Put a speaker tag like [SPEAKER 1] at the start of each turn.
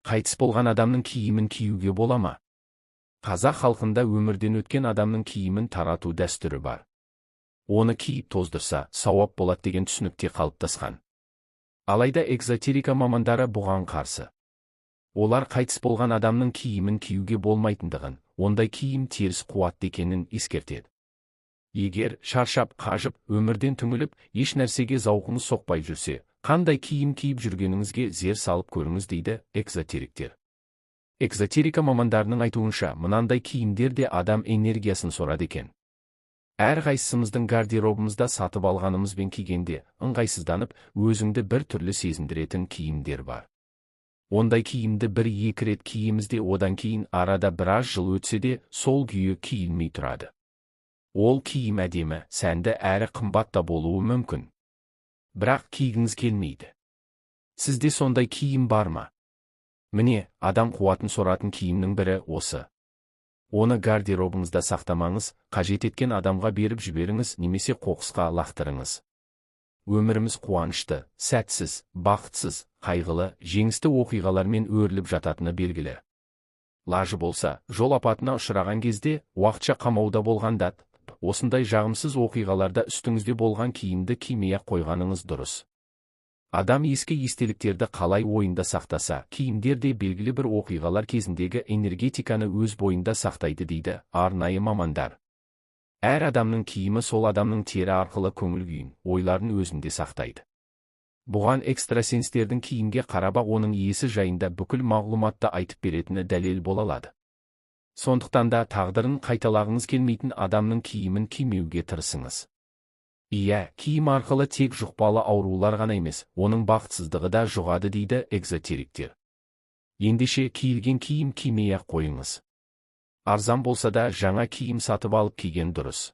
[SPEAKER 1] Қайтыс болған адамның киімін киюге бола ма? Қазақ халқында өмірден өткен адамның киімін тарату дәстүрі бар. Оны киіп тоздырса, сауап болады деген түсінікте қалыптасқан. Алайда экзотерика мамандары бұған қарсы. Олар қайтыс болған адамның киімін киюге болмайтындығын, ондай киім теріс қуатты екенін ескертеді. Егер шаршап, қажып, өмірден түңіліп, еш нәрсеге зауқыңыз соқпай жүрсе, қандай киім киіп жүргеніңізге зер салып көріңіз, дейді экзотериктер. Экзотерика мамандарының айтуынша, мынандай киімдер де адам энергиясын сорады екен. Әрқайсымыздың гардеробымызда сатып алғанымызбен кигенде ыңғайсызданып, өзіңді бір түрлі сезіндіретін киімдер бар. Ондай киімді бір-екі рет киеміз де, одан кейін арада біраз жыл өтсе де, сол күйі киілмей тұрады. Ол киім әдемі, сәнді әрі қымбат та болуы мүмкін. Бірақ кигіңіз келмейді. Сізде сондай киім бар ма? Міне, адам қуатын соратын киімнің бірі осы. Оны гардеробыңызда сақтамаңыз, қажет еткен адамға беріп жіберіңіз немесе қоқысқа лақтырыңыз. Өміріміз қуанышты, сәтсіз, бақытсыз, қайғылы, жеңісті оқиғалармен өріліп жататыны белгілі. Лажы болса, жол апатына ұшыраған кезде, уақытша қамауда болғанда, осындай жағымсыз оқиғаларда үстіңізде болған киімді кимей-ақ қойғаныңыз дұрыс. Адам ескі естеліктерді қалай ойында сақтаса, киімдер де белгілі бір оқиғалар кезіндегі энергетиканы өз бойында сақтайды, дейді арнайы мамандар. Әр адамның киімі сол адамның тері арқылы көңіл күйін, ойларын өзінде сақтайды. Бұған экстрасенстердің киімге қарап-ақ оның иесі жайында бүкіл мағлұматты айтып беретіні дәлел бола алады. Сондықтан да тағдырын қайталағыңыз келмейтін адамның киімін кимеуге тырысыңыз. Иә, киім арқылы тек жұқпалы аурулар ғана емес, оның бақытсыздығы да жұғады, дейді экзотериктер. Ендеше киілген киім кимей-ақ қойыңыз. Арзан болса да, жаңа киім сатып алып киген дұрыс.